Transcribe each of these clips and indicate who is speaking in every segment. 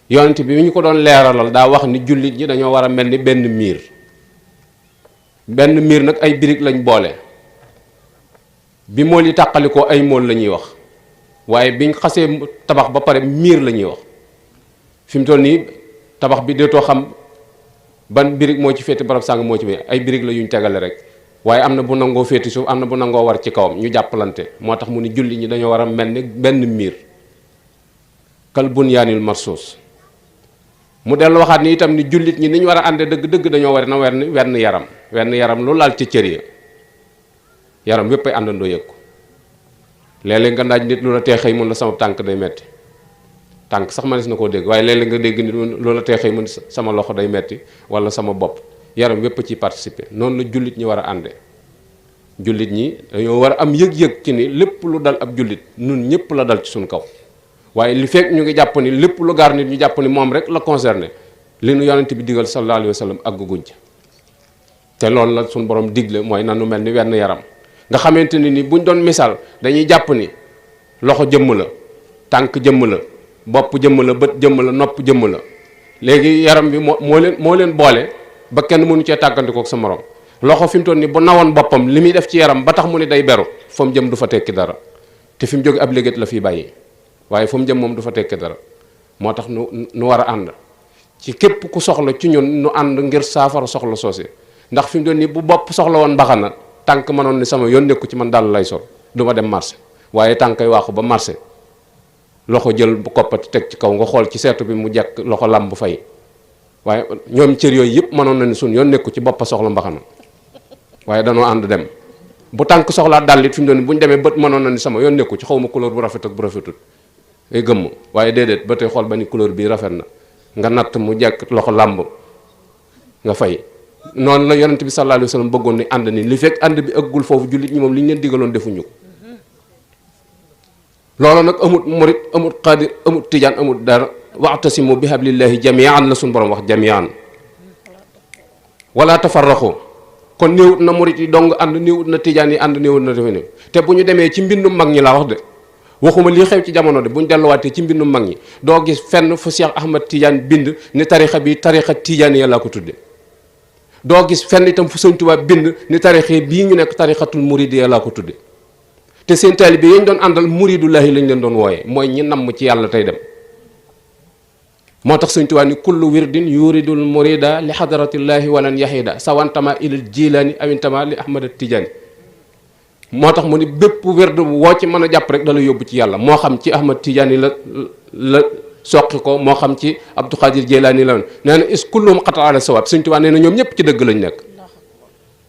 Speaker 1: yonent bi ñu ko doon leeralal daa wax ni jullit ñi dañoo war a mel ni benn miir nag ay birig lañ boole bi mool yi tàqalikoo ay mool la ñuy wax waaye biñ xasee tabax ba pare miir la ñuy wax fi mu toll nii tabax bi dootoo xam ban birig moo ci féete barab sàng moo ci ay birig la yuñ tegale rek waaye am na bu nangoo féeti suuf am na bu nangoo war ci kawam ñu jàppalante moo tax mu ni jullit ñi dañoo war a mel ni benn miir kal bunyaanil marsuus mu dellu waxaat ni itam ni jullit ñi ni ñu war a ànde dëgg-dëgg dañoo war na wenn yaram lu laal ci cër yi yaram yépp ay àndandoo yëg ko léeg-léeg nga daaj nit lu la tee xëy mun la sama tànk day metti tànk sax manis na koo dégg waaye léeg-léeg nga dégg nit lu la tee xëy mun sama loxo day metti wala sama bopp yaram yépp ci participer noonu la jullit ñi war a ànde jullit ñi dañoo war a am yëg-yëg ci ni lépp lu dal ab jullit nun ñëpp la dal ci suñ kaw waaye li fekk ñu ngi jàpp ni lépp lu gaar nit ñu jàpp ni moom rek la concerné li nu yonent bi digal sallallahu alayhi wa sallam àgguñ ci te loolu la suñ borom digle mooy nanu mel ni wenn yaram nga xamante ni buñ doon misaal dañuy jàpp ni loxo jëmm la tànk jëmm la bopp jëmm la bët jëmm la nopp jëmm la léegi yaram bi moo leen boole ba kenn mënu cee tàggandikook sa morom loxo fi mu toll ni bu nawoon boppam li muy def ci yaram ba tax mu ni day beru fa mu jëm du fa tekki dara te fi mu jóge ab léget la fiy bàyyi waaye fa mu jëm moom du fa tekki dara moo tax nu war a ànd ci képp ku soxla ci ñun nu ànd ngir saafara soxla soosé ndax fi mu doon nii bu bopp soxla woon mbaxana tànk mënoon ni sama yoon nekku ci man dàll lay sol du ma dem marché waaye tànkay waaxu ba marché loxo jël bu koppati teg ci kaw nga xool ci seetu bi mu jekk loxo làmb fay waaye ñoom cër yooyu yëpp mënoon na ni sun yoon nekku ci boppa soxla mbaxana waaye danoo ànd dem bu tànk soxlaa dàll it fi mu doon nii bu ñu demee bët mënoon na ni sama yoon nekku ci xaw ma couleur bu rafet ak bu rafetut ay gëmm waaye déedéet ba tey xool ba ni couleur bi rafet na nga natt mu jekk loxo làmb nga fay noonu la yonent bi sallallahu alayhi wa sallam bëggoon ni ànd ni li fekk ànd bi ëggul foofu jullit ñi moom li ñu leen digaloon defuñu ko loolu nag amut murit amut xaadir amut tijaan amut dara wa'tasimu bi hablillahi jami'an la suñu borom wax jami'an wala tafarraqu kon néewut na murit yi dong ànd néewut na tijaan yi ànd néewut na defe ne te bu ñu demee ci mbindum mag ñi laa wax de waxuma lii xew ci jamono de bu ñu delluwaatee ci mbindum mag ñi doo gis fenn fu Cheikh Ahmad Tidiane bind ni tarixa bi tarixa Tidiane ya laa ko tudde doo gis fenn itam fu Sëñ Tuubaa bind ni tarixa bii ñu nekk tarixatul muridiya laa ko tudde te seen taalibe yi ñu doon àndal muridullahi lañ leen doon wooyee mooy ñi namm ci yàlla tey dem moo tax Sëñ Tuubaa ni kullu wirdin yuridul murida li hadratillahi walan yahida sawantama ilal jilani awintama li ahmad Tidiane moo tax mu ni bépp werd woo ci mën a jàpp rek dala yóbbu ci yàlla moo xam ci ahmad Tidiane la soqi ko moo xam ci Abdou Khadir Jeylaani la nee na is kullum xata ala sawab Sëñ Tuubaa nee na ñoom ñëpp ci dëgg lañ nekk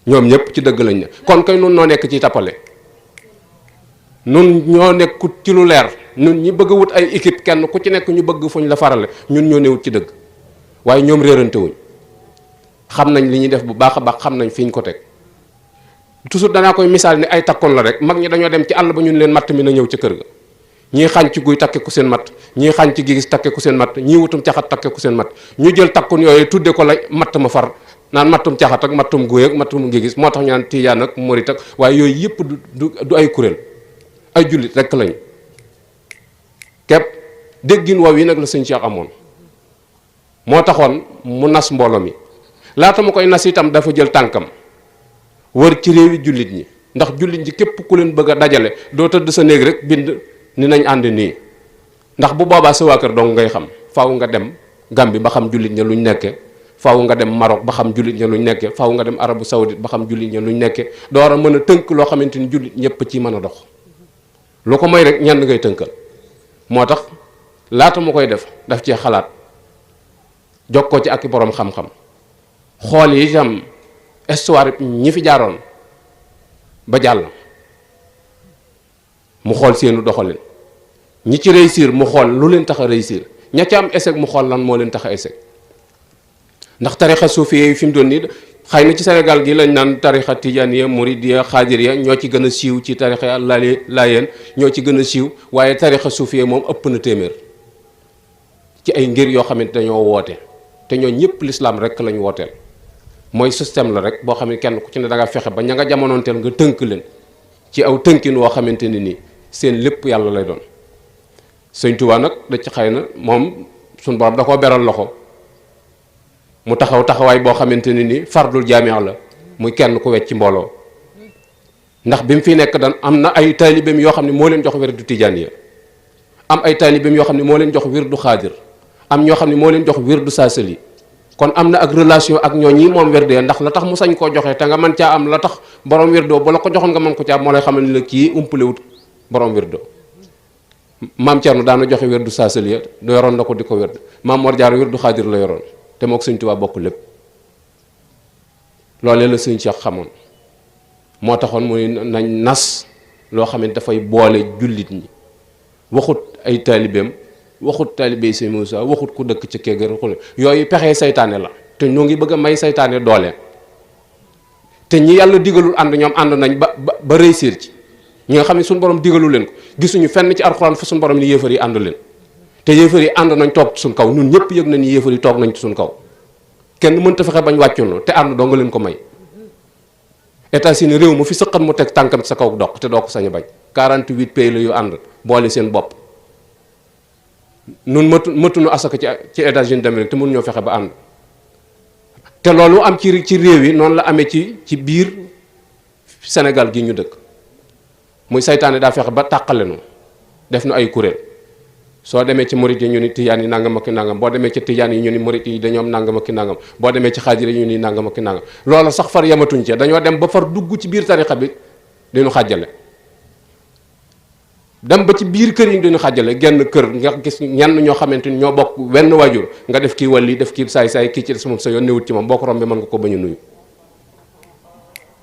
Speaker 1: ñoom ñëpp ci dëgg lañ nekk kon kay nun noo nekk ci tappale nun ñoo nekkut ci lu leer nun ñi bëgg a wut ay équipe kenn ku ci nekk ñu bëgg fuñ la farale ñun ñoo newut ci dëgg waaye ñoom réerante wuñ xam nañ li ñuy def bu baax a baax xam nañ fi ñu ko teg toujours danaa koy misaal ni ay takkoon la rek mag ñi dañoo dem ci àll ba ñun leen matt mi na ñëw ca kër ga ñii xañ ci guy takke ku seen matt ñii xañ ci gigis takke ku seen matt ñii wutum caxat takke ku seen matt ñu jël takkun yooyu tudde ko la matt ma far naan mattum caxat ak mattum guy ak mattum gigis moo tax ñu naan tijaan ak murit ak waaye yooyu yëpp du ay kuréel ay jullit rek lañu képp déggin wow yi nag la sëñ Cheikh amoon moo taxoon mu nas mbooloo mi laata mu koy nas itam dafa jël tànkam wër ci réewi jullit ñi ndax jullit ñi képp ku leen bëgg a dajale doo tëdd sa néeg rek bind ni nañ ànd nii ndax bu boobaa sa waa kër dong ngay xam faaw nga dem Gambie ba xam jullit ña luñ nekke faaw nga dem Maroc ba xam jullit ña luñ nekke faaw nga dem Arabie Saoudite ba xam jullit ña luñ nekke door a mën a tënk loo xamante ni jullit ñëpp ci mën a dox lu ko may rek ñenn ngay tënkal moo tax laata mu koy daf cee xalaat jokkoo ci ak borom xam-xam xool yi itam histoire ñi fi jaaroon ba jàll mu xool seenu doxalin ñi ci réussir mu xool lu leen tax a réussir ña ci am échec mu xool lan moo leen tax a échec ndax tarixa suufiya yi fi mu doon nii xëy na ci Sénégal gi lañ naan tarixa tijaniya muridiya xaadiriya ñoo ci gën a siiw ci tarixa laayeen ñoo ci gën a siiw waaye tarixa suufiya moom ëpp na téeméer ci ay ngir yoo xamante dañoo woote te ñoo ñëpp l'islam rek lañ wooteel mooy système la rek boo xam ne kenn ku ci ne da nga fexe ba ña nga jamonoonteel nga tënk leen ci aw tënkin woo xamante ni nii seen lépp yàlla lay doon Sëñ Tuubaa nag da ci xëy na moom suñ borom da koo beral loxo mu taxaw taxawaay boo xamante ne ni fardul jaamia la muy kenn ku wecc ci mbooloo ndax bi mu fi nekk dan am na ay taalibeem yoo xam ne moo leen jox wirdu tijaaniya am ay taalibeem yoo xam ne moo leen jox wirdu xaadir am ñoo xam ne moo leen jox wirdu saasali kon am na ak relation ak ñoo ñi moom wirdee ndax la tax mu sañ koo joxe te nga mën caa am la tax borom wirdoo ba la ko joxoon nga mën ko caa moo lay xamal ni la kii umpalewut borom wirdoo maam Thierno daana joxe wirdu saasali ya yoroon na ko di ko wird maam Mor Jaara wirdu xaadir la yoroon te moo ko sëñ Tuubaa bokk lépp loolee la sëñ Cheikh xamoon moo taxoon muy nañ nas loo xam ne dafay boole jullit ñi waxut ay taalibeem waxut taalibe Sëñ Muusaa waxut ku dëkk ci kéegër yooyu pexe saytaane la te ñoo ngi bëgg a may saytaane doole te ñi yàlla digalul ànd ñoom ànd nañ ba réussir ci ñi nga xam ne suñu borom digalu leen ko gisuñu fenn ci alxuraan fa suñu borom ni yéefar yi ànd leen te yéefar yi ànd nañ toog ci suñ kaw ñun ñëpp yëg nañ ni yéefar yi toog nañ ci suñ kaw kenn mënta fexe bañ wàccoon te ànd doo nga leen ko may États-Unis réew mu fi sëqat mu teg tànkam sa kaw dox te doo ko sañ a bañ 48 pays la yu ànd boole seen bopp nun mëtuñu asaka ci États-Unis d'Amérique te mënuñoo fexe ba ànd te loolu am ci réew yi noonu la amee ci biir Sénégal gi ñu dëkk muy saytaane daa fexe ba tàqale nu def na ay kuréel soo demee ci murit yi ñu ni tijaan yi nangam ak ki nangam boo demee ci tijaan yi ñu ni murit yi dañoo am nangam ak ki nangam boo demee ci xaadir yi ñu ni nangam ak ki nangam loolu sax far yamatuñ ci dañoo dem ba far dugg ci biir tarixa bi dinu xàjjale dem ba ci biir kër yi dañu xàjjale genn kër nga gis ñenn ñoo xamante ni ñoo bokk wenn waajur nga def kii wàlli def kii saay-saay kii ci des moom sa yoon newut ci moom boo ko rombee mën nga ko bañ a nuyu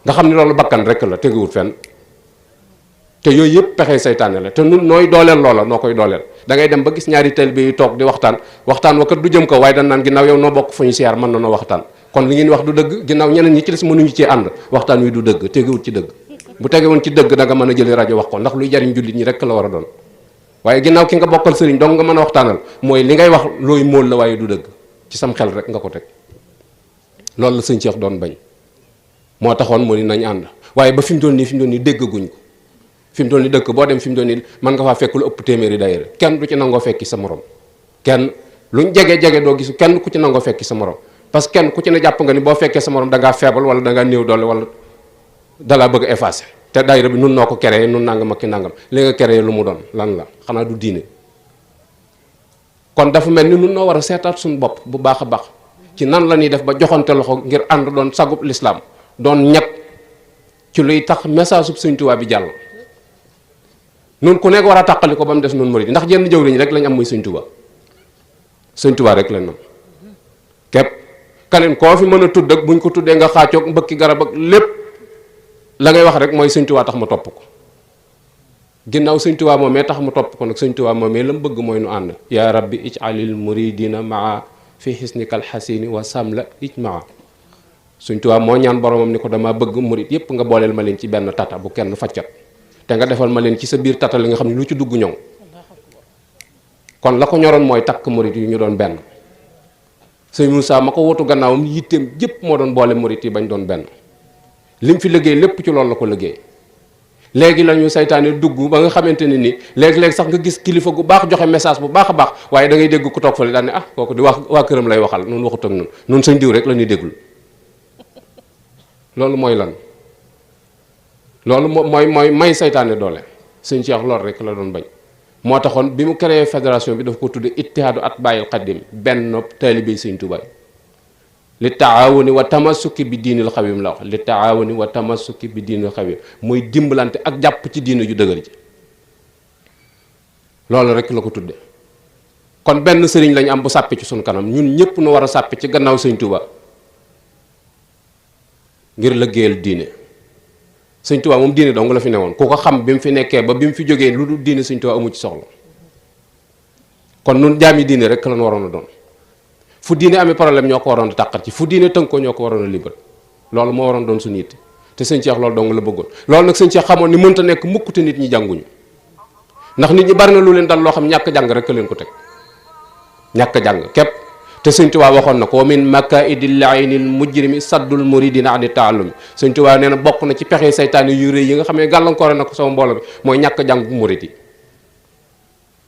Speaker 1: nga xam ni loolu bakkan rek la teguwut fenn te yooyu yëpp pexe saytaane la te nun nooy dooleel loola noo koy dooleel da ngay dem ba gis ñaari taalibe yu toog di waxtaan wa kat du jëm ko waaye dañ naan ginnaaw yow noo bokk fu ñu siyaar mën na noo waxtaan kon li ngeen wax du dëgg ginnaaw ñeneen ñi ci des mënuñu cee ànd waxtaan wi du dëgg teguwut ci dëgg bu tegewoon ci dëgg da nga mën a jëli rajo wax ko ndax luy jariñ jullit ñi rek la war a doon waaye ginnaaw ki nga bokkal sëriñ donc nga mën a waxtaanal mooy li ngay wax looy móol la waaye du dëgg ci sam xel rek nga ko teg loolu la sëñ Cheikh doon bañ moo taxoon mu ni nañ ànd waaye ba fi mu doon nii déggaguñ ko fi mu doon nii dëkk boo dem fi mu doon nii mën nga faa fekk lu ëpp téeméeri daayira kenn du ci nangoo fekki sa morom kenn luñ jege doo gis kenn ku ci nangoo fekki sa morom parce que kenn ku ci ne jàpp nga ni boo fekkee sa morom da ngaa feebal wala da ngaa néew doole wala dalaa bëgg a effacer te daayira bi nun noo ko créé nun nangam ak ki nangam li nga créé lu mu doon lan la xanaa du diine kon dafa mel ni nun noo war a seetaat suñu bopp bu baax a baax ci nan la ñuy def ba joxante loxo ngir ànd doon sagub lislaam doon ñett ci luy tax message sub Sëñ Tuubaa bi jàll nun ku nekk war a tàqali ko ba mu des nun murid ndax jenn jëwriñ rek lañ am muy Sëñ Tuubaa Sëñ Tuubaa rek lañ am képp kaneen koo fi mën a tudd ak buñ ko tuddee nga xaacoog mbëkki garab ak lépp la ngay wax rek mooy Sëñ Tuubaa tax ma topp ko ginnaaw Sëñ Tuubaa moomee tax mu topp ko nag Sëñ Tuubaa moomee la mu bëgg mooy nu ànd yaa rabbi ij'alil muridina maa fi xisnikal xasini wa samla ijmaa Sëñ Tuubaa moo ñaan boromam ni ko dama bëgg murid yépp nga booleel ma leen ci benn tata bu kenn faccat te nga defal ma leen ci sa biir tata li nga xam ne lu ci dugg ñoŋ kon la ko ñoroon mooy takk murid yi ñu doon benn Sëñ Muusaa ma ko wotu gannaawam yitteem jëpp moo doon boole murid yi bañ doon benn lim fi liggéey lépp ci loolu la ko liggéey léegi la ñu saytaane dugg ba nga xamante ne ni léegi-léegi sax nga gis kilifa gu baax joxe message bu baax a baax waaye da ngay dégg ku toog fële daal ne kooku di wax waa këram lay waxal nun waxut ak nun Sëñ diw rek la ñuy déglu loolu mooy lan loolu mooy may saytaane doole Sëñ Cheikh loolu rek la doon bañ moo taxoon bi mu créé fédération bi daf ko tudde ittihaadu atbaa'il xaddim benn taalibe Sëñ Tuubaa li taawuni wa tamassuki bi diinil xawim la wax li taawuni wa tamassuki bi diinil xawim mooy dimbalante ak jàpp ci diina ju dëgër ji loolu rek la ko tudde kon benn sëriñ lañ am bu sàppi ci suñ kanam ñun ñëpp nu war a sàppi ci gannaaw Sëñ Tuubaa ngir liggéeyal diine Sëñ Tuubaa moom diine dong la fi newoon ku ko xam bi mu fi nekkee ba bi mu fi jógee lu dul diine Sëñ Tuubaa amu ci soxla kon nun jaami diine rek lañ waroon a doon fu diine amee problème ñoo ko waroon a tàqat ci fu diine tënkoo ñoo ko waroon a libal loolu moo waroon doon suñu yitte te Sëñ Cheikh loolu dong la bëggoon loolu nag Sëñ Cheikh xamoon ni mënta nekk mukk te nit ñi jànguñu ndax nit ñi bari na lu leen dal loo xam ñàkk jàng rek leen ko teg ñàkk jàng képp te Sëñ Tuubaa waxoon na ko wa min makaidil lainil mujrimi saddul muridina ani taallumi Sëñ Tuubaa nee na bokk na ci pexe saytaane yu rëy yi nga xam ne gàllankoore na ko sama mbooloo bi mooy ñàkk jàngu murid yi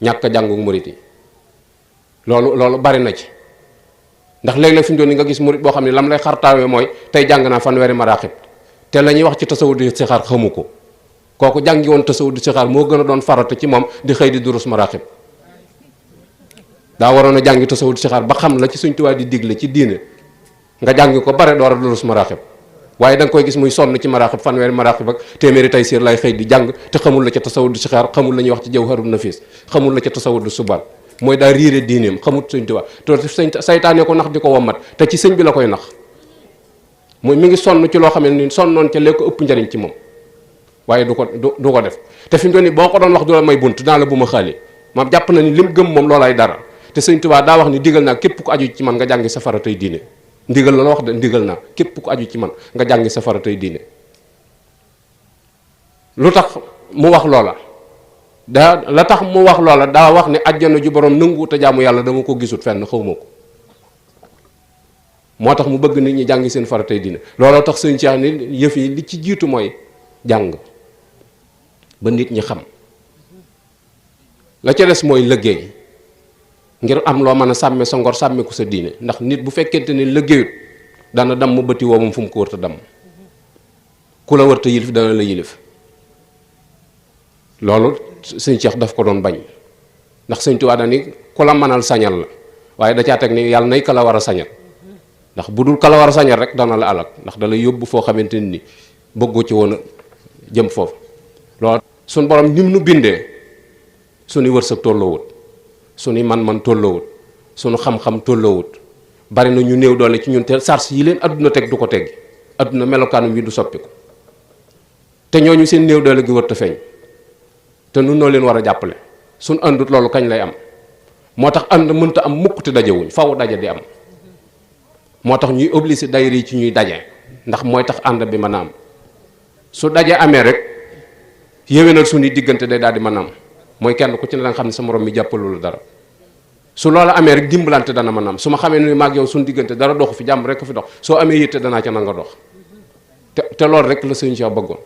Speaker 1: ñàkk jàngu murid yi loolu bari na ci. ndax léeg-léeg fi mu doon ni nga gis murit boo xam ne lam lay xartaawee mooy tey jàng naa fanweeri maraaxib te la ñuy wax ci tasawud di sixaar xamu ko. kooku jàngi woon tasawud di sixaar moo gën a doon farata ci moom di xëy di durus maraaxib. daa waroon a jàngi tasawud di sixaar ba xam la ci Sëñ Tuubaa di digle ci diine nga jàngi ko bare door a durus maraaxib. waaye da nga koy gis muy sonn ci maraaxib fanweeri maraaxib ak téeméeri taysiir lay xëy di jàng te xamul la ca tasawud di sixaar xamul la ñuy wax ci jawharun nafiis xamul la ca tasawud di subaan mooy daa riire diineem xamut Sëñ Tuubaa te saytaane ko nax di ko wommat te ci sëñ bi la koy nax mooy mi ngi sonn ci loo xam ne ni sonnoon ca lee ko ëpp njariñ ci moom waaye du ko def te fi mu doon ni boo ko doon wax du la may bunt daan la bu ma xaali maam jàpp na ni lim gëm moom loolay dara te Sëñ Tuubaa daa wax ni digal naa képp ku aju ci man nga jàngi safara tey diine ndigal la wax de ndigal naa képp ku aju ci man nga jàngi safara tey diine lu tax mu wax loola la tax mu wax loola daa wax ne àjjana ju borom nangu te jaamu yàlla dama ko gisut fenn xawma ko moo tax mu bëgg nit ñi jàngi seen faratay diine looloo tax sëñ Cheikh ni yëf yi li ci jiitu mooy jàng ba nit ñi xam la ca des mooy liggéey ngir am loo mën a sàmme sa ngor sàmme ko sa diine ndax nit bu fekkente ni liggéeyut dana damm bëti woomam fu mu ko wërta damm ku la wërta yilif dana la yilif loolu sëñ Cheikh daf ko doon bañ ndax Sëñ Tuubaa dani ku la mënal sañal la waaye da caa teg ni yàlla nay ka la war a sañal ndax bu dul ka la war a sañal rek dana la alak ndax da lay yóbbu foo xamante ni bëggoo ci woon a jëm foofu loolu suñ borom nim nu bindee suñu wërsëg tolloowut suñu man-man tolloowut suñu xam-xam tolloowut bari na ñu néew doole ci ñun te sars yi leen adduna teg du ko teggi adduna melokaanum wi du soppiku te ñooñu seen néew doole gi wër ta feeñ te nun noo leen war a jàppale suñ àndut loolu kañ lay am moo tax ànd mënta am mukk te dajewuñ faw daje di am moo tax ñuy obligé daayira yi ci ñuy daje ndax mooy tax ànd bi mën a am su daje amee rek yéwénal suñuy diggante day daal di mën a am mooy kenn ku ci ne da nga xam ne sa morom mi jàppalu la dara su loola amee rek dimbalante dana mën a am su ma xamee ni maag yow suñu diggante dara doxu fi jàmm rek fi dox soo amee yitte danaa ca nanga dox te loolu rek la sëñ Cheikh bëggoon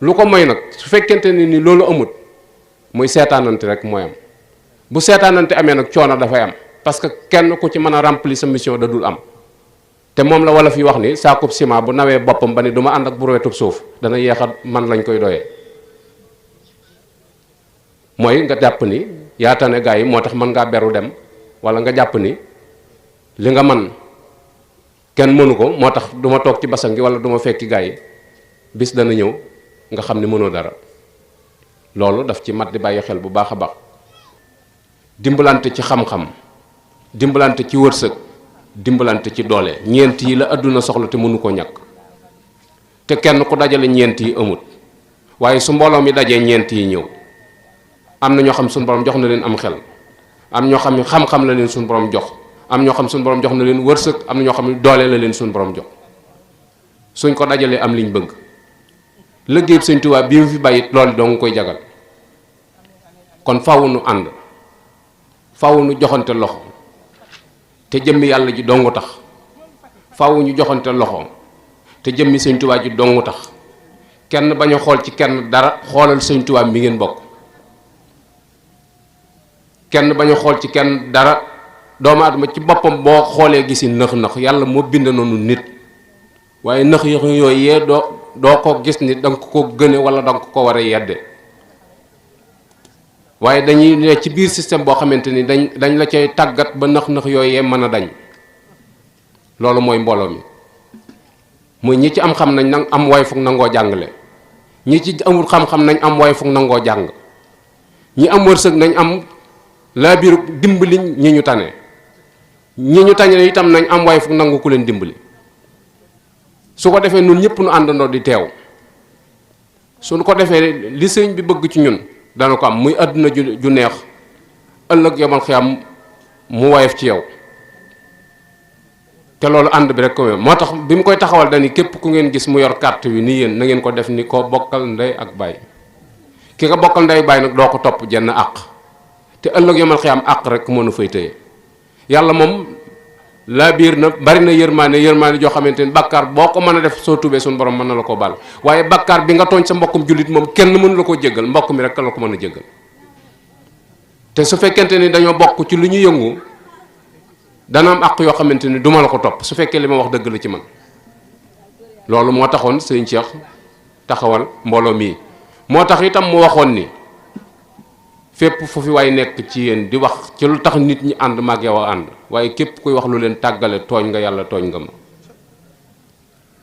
Speaker 1: lu ko moy nag su fekkente ni loolu amut muy seetaanante rek mooy am bu seetaanante amee nag coono dafay am parce que kenn ku ci mën a remplir sa mission da dul am te moom la wala fi wax ni saakub ciment bu nawee boppam ba ni du ma ànd ak bureetub suuf dana yeex a man lañ koy doyee mooy nga jàpp ni yaatane gaa yi moo tax mën ngaa beru dem wala nga jàpp ni li nga man kenn mënu ko moo tax du ma toog ci basang gi wala du ma fekki gaa yi bis dana ñëw nga xam ni mënoo dara loolu daf ci mat di bàyyi xel bu baax a baax dimbalante ci xam-xam dimbalante ci wërsëg dimbalante ci doole ñeent yi la àdduna soxla te mënu koo ñàkk te kenn ku dajale ñeent yi amut waaye su mbooloo mi dajee ñeent yi ñëw am na ñoo xam suñu borom jox na leen am xel am ñoo xam ne xam-xam la leen suñu borom jox am ñoo xam suñu borom jox na leen wërsëg am na ñoo xam ne doole la leen suñu borom jox suñ ko dajalee am liñ bëgg liggéeyub Sëñ Tuubaa bi mu fi bàyyit loolu doo nga koy jagal kon faaw nu ànd faaw nu joxante loxo te jëmmi yàlla ji dongu tax faaw ñu joxante loxo te jëmmi Sëñ Tuubaa ji dongu tax kenn bañ a xool ci kenn dara xoolal Sëñ Tuubaa mi ngeen bokk kenn bañ a xool ci kenn dara doomu aadama ci boppam boo xoolee gisi nëx-nëx yàlla moo bind noonu nit waaye nëx yooyu yee doo ko gis ni danga ko gëne wala danga ko war a yedde waaye dañuy ne ci biir système boo xamante ni dañ la cay tàggat ba nëx-nëx yooyu yee mën a dañ loolu mooy mbooloo mi muy ñi ci am xam nañ nag am way fuk nangoo jàngale ñi ci amul xam-xam nañ am way fuk nangoo jàng ñi am wërsëg nañ am laa biiru dimbali ñi ñu tane ñi ñu tane itam nañ am way fuk nangu ku leen dimbali su ko defee ñun ñëpp nu àndandoo di teew suñu ko defee li sëñ bi bëgg ci ñun dana ko am muy àdduna ju neex ëllëg yomal xiyam mu woyof ci yow te loolu ànd bi rek ko moo tax bi mu koy taxawal dani képp ku ngeen gis mu yor carte wi ni yéen na ngeen ko def ni ko bokkal ndey ak baay ki nga bokkal ndey baay nag doo ko topp jenn àq te ëllëg yomal xiyam àq rek moo nu fay tëye yàlla moom laa biir na bari na yërmaane joo xamante ni bàkkaar boo ko mën a def soo tubee suñu borom mën na la koo baal waaye bàkkaar bi nga tooñ sa mbokkum jullit moom kenn mënu la koo jéggal mbokk mi rek la ko mën a jéggal te su fekkente ni dañoo bokk ci lu ñu yëngu dana am àq yoo xamante ni duma la ko topp su fekkee li ma wax dëgg la ci man. loolu moo taxoon sëñ Cheikh taxawal mbooloo mii moo tax itam mu waxoon ni fépp fu fi waay nekk ci yéen di wax ci lu tax nit ñi ànd maag yow a ànd waaye képp kuy wax lu leen tàggale tooñ nga yàlla tooñ nga ma.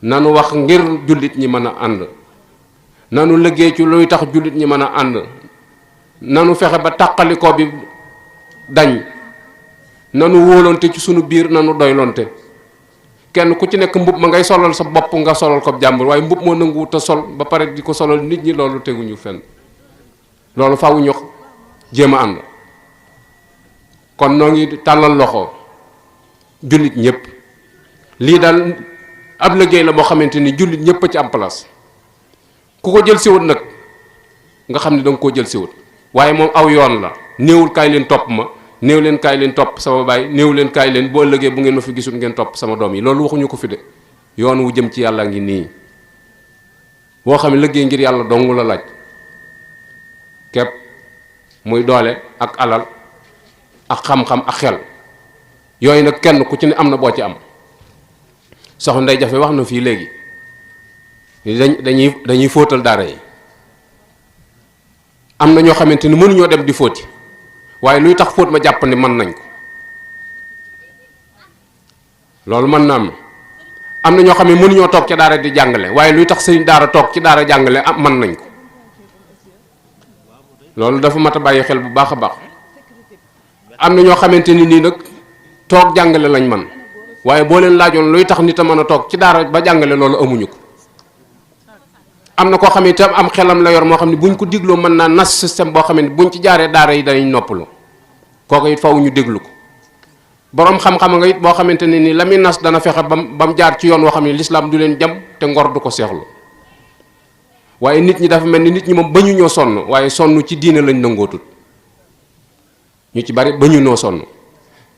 Speaker 1: nanu wax ngir jullit ñi mën a ànd nanu liggéey ci luy tax jullit ñi mën a ànd nanu fexe ba tàqalikoo bi dañ nanu wóolonte ci sunu biir nanu doylonte kenn ku ci nekk mbub ma ngay solal sa bopp nga solal ko jàmbur waaye mbub moo nanguwut a sol ba pare di ko solal nit ñi loolu teguñu fenn loolu faaw ñu jéem a ànd kon noo ngi tàllal loxo jullit ñëpp lii daal ab liggéey la boo xamante ni jullit ñëpp a ci am place ku ko jël siwut nag nga xam ne danga koo jël siwut waaye moom aw yoon la néewul kaay leen topp ma néew leen kaay leen topp sama baay néew leen kaay leen boo ëllëgee bu ngeen ma fi gisul ngeen topp sama doom yi loolu waxuñu ko fi de yoon wu jëm ci yàlla ngi nii boo xam ne liggéey ngir yàlla dong la laaj képp muy doole ak alal ak xam-xam ak xel yooyu nag kenn ku ci ne am na boo ci am soxna Ndey Jafe wax na fii léegi dañuy fóotal daara yi am na ñoo xamante ni mënuñoo dem di fóoti waaye luy tax fóot ma jàpp ni mën nañ ko loolu mën na am na ñoo xam ne mënuñoo toog ca daara di jàngale waaye luy tax sëriñ daara toog ci daara jàngale am mën nañ ko loolu dafa mat a bàyyi xel bu baax a baax am na ñoo xamante ni nii nag toog jàngale lañ man waaye boo leen laajoon luy tax nit a mën a toog ci daara ba jàngale loolu amuñu ko am na koo xam ne itam am xelam la yor moo xam ne buñ ko digloo mën naa nas système boo xam ne buñ ci jaaree daara yi dañuy noppalu kooku it faw ñu déglu ko boroom xam-xam nga it boo xamante ne ni la muy nas dana fexe ba mu jaar ci yoon woo xam ne lislaam du leen jam te ngor du ko seexlu waaye nit ñi dafa mel ni nit ñi moom bañu ñoo sonn waaye sonn ci diine lañ nangootul ñu ci bari bañu noo sonn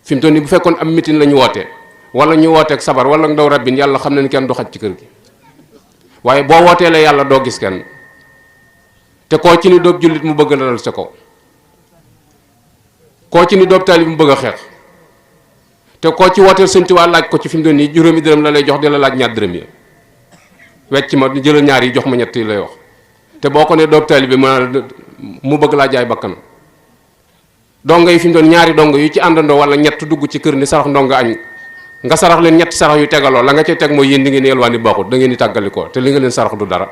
Speaker 1: fi mu toll nii bu fekkoon am mitin la ñu wootee wala ñu wooteek sabar wala ndaw rabbin yàlla xam na ni kenn du xaj ci kër gi waaye boo wootee la yàlla doo gis kenn te koo ci ni doob jullit mu bëgg la dal sa kaw koo ci ni doob taalib mu bëgg a xeex te koo ci wooteel Sëñ Tuubaa laaj ko ci fi mu doon nii juróomi dërëm la lay jox di la laaj ñaar dërëm yi wecc ma jëlal ñaar yi jox ma ñett yi lay wax te boo ko ne doob taalib bi mu bëgg laa jaay bakkan donga yi fi mu doon ñaari donga yu ci àndandoo wala ñett dugg ci kër ni sarax ndonga añ nga sarax leen ñetti sarax yu tegaloo la nga cay teg mooy yéen di ngeen yelwaani baaxut da ngeen di tàggalikoo te li nga leen sarax du dara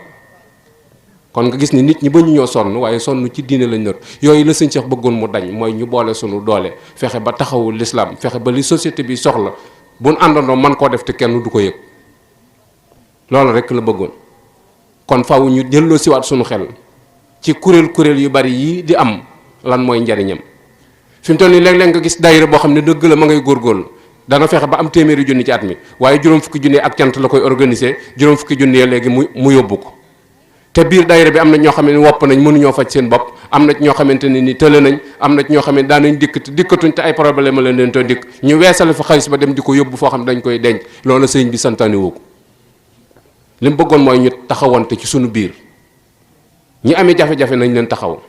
Speaker 1: kon nga gis ni nit ñi ba ñu ñoo sonn waaye sonn ci diine lañ nar yooyu la Sëñ Cheikh bëggoon mu dañ mooy ñu boole sunu doole fexe ba taxawu l'islam fexe ba li société bi soxla buñ àndandoo man koo def te kenn du ko yëg loolu rek la bëggoon kon faaw ñu delloo siwaat sunu xel ci kuréel yu bari yii di am lan mooy njariñam fi mu toll nii léeg-léeg nga gis daayira boo xam ne dëgg la ma ngay góorgóorlu dana fexe ba am téeméeri junni ci at mi waaye juróom fukki junni ak cant la koy organiser juróom fukki junni léegi mu yóbbu ko te biir daayira bi am na ñoo xam ne wopp nañ mënuñoo faj seen bopp am na ñoo xamante ne ni tële nañ am na ñoo xam ne daanañ dikkatuñ te ay problème la leen to dikk ñu weesale fa xaalis ba dem di ko yóbbu foo xam ne dañ koy denc loolu sëñ bi santaane woo ko li mu bëggoon mooy ñu taxawante ci sunu biir ñi amee jafe-jafe nañ leen taxaw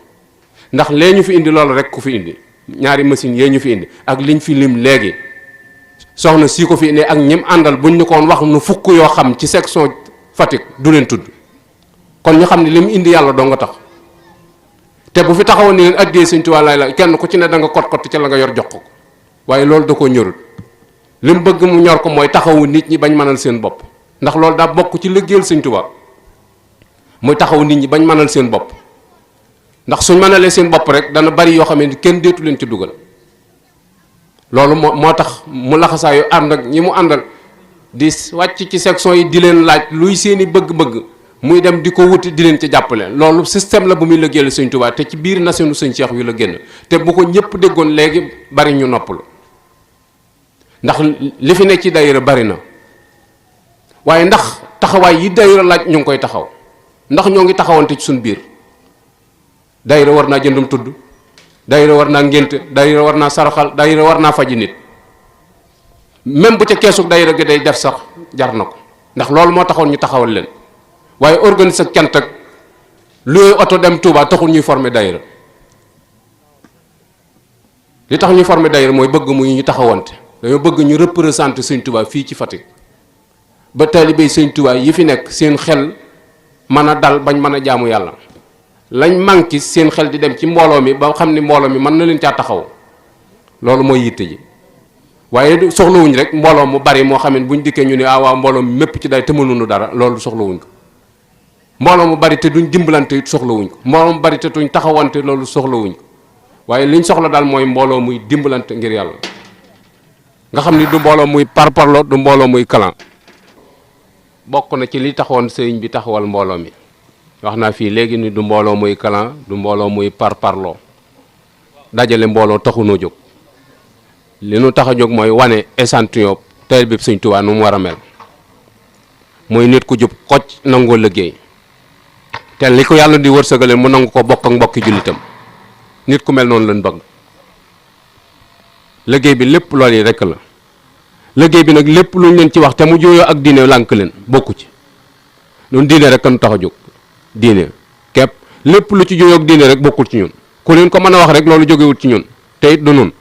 Speaker 1: ndax lee ñu fi indi loolu rek ku fi indi ñaari machine yee ñu fi indi ak liñ fi lim léegi soxna sii ko fi indi ak ñim àndal buñ ñu koon wax nu fukk yoo xam ci section Fatick du leen tudd kon ñu xam ne li mu indi yàlla doo nga tax te bu fi taxawoon ni leen addee Sëñ Tuubaa la kenn ku ci ne da nga kot ca la nga yor jox ko waaye loolu da koo ñorul li mu bëgg mu ñor ko mooy taxawu nit ñi bañ mënal seen bopp ndax loolu daa bokk ci liggéeyal Sëñ Tuubaa muy taxawu nit ñi bañ mënal seen bopp ndax suñ mënalee seen bopp rek dana bari yoo xam ne kenn deetu leen ci dugal loolu moo tax mu laxasaayu ànd ak ñi mu àndal di wàcc ci section yi di leen laaj luy seeni bëgg-bëgg muy dem di ko wuti di leen ci jàppale loolu système la bu muy liggéeyal Sëñ Tuubaa te ci biir nationu Sëñ Cheikh wi la génn te bu ko ñëpp déggoon léegi bari ñu noppalu ndax li fi nekk ci daayira bari na waaye ndax taxawaay yi daayira laaj ñu ngi koy taxaw ndax ñoo ngi taxawante ci suñu biir daayira war naa jëndum tudd daayira war naa ngénte daayira war naa saraxal daayira war naa faji nit même bu ca keesug daayira gi day def sax jar na ko ndax loolu moo taxoon ñu taxawal leen waaye organise ak cant ak luy oto dem Touba taxul ñuy former daayira li tax ñu formé daayira mooy bëgg muy ñu taxawante dañoo bëgg ñu représenter Sëñ Tuubaa fii ci Fatick ba taalibe Sëñ Tuubaa yi fi nekk seen xel mën a dal bañ mën a jaamu yàlla lañ manqué seen xel di dem ci mbooloo mi ba xam ni mbooloo mi mën na leen caa taxaw loolu mooy yitte ji waaye soxlawuñ rek mbooloo mu bari moo xam ne buñ dikkee ñu ne waaw mbooloo mi mépp ci day te mënuñu dara loolu soxlawuñ ko mbooloo mu bari te duñ dimbalante it soxlawuñ ko mbooloo mu bari te duñ taxawante loolu soxlawuñ ko waaye liñ soxla daal mooy mbooloo muy dimbalante ngir yàlla nga xam ni du mbooloo muy parparloo du mbooloo muy kalan bokk na ci li taxoon sëriñ bi taxawal mbooloo mi wax naa fii léegi ni du mbooloo muy kalan du mbooloo muy parparloo dajale mbooloo taxunoo jóg li nu tax a jóg mooy wane échantillon taalibe bi Sëñ Tuubaa nu mu war a mel mooy nit ku jub xocc nangoo liggéey te li ko yàlla di wërsëgale mu nangu ko bokk ak mbokki jullitam nit ku mel noonu lañ bëgg liggéey bi lépp loolu yi rekk la liggéey bi nag lépp luñ leen ci wax te mu jooyoo ak diine lànk leen bokku ci ñun diine rek kan tax a jóg diine képp lépp lu ci jooyoo ak diine rek bokkul ci ñun ku leen ko mën a wax rek loolu jógewut ci ñun te it du nun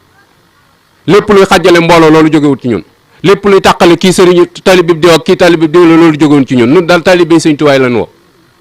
Speaker 1: lépp luy xàjjale mbooloo loolu jógewut ci ñun lépp luy tàqale kii sëriñ talib bi diw ak kii talib bi diw la loolu jógewut ci ñun nun daal talib bi Sëñ Tuubaa lañ woo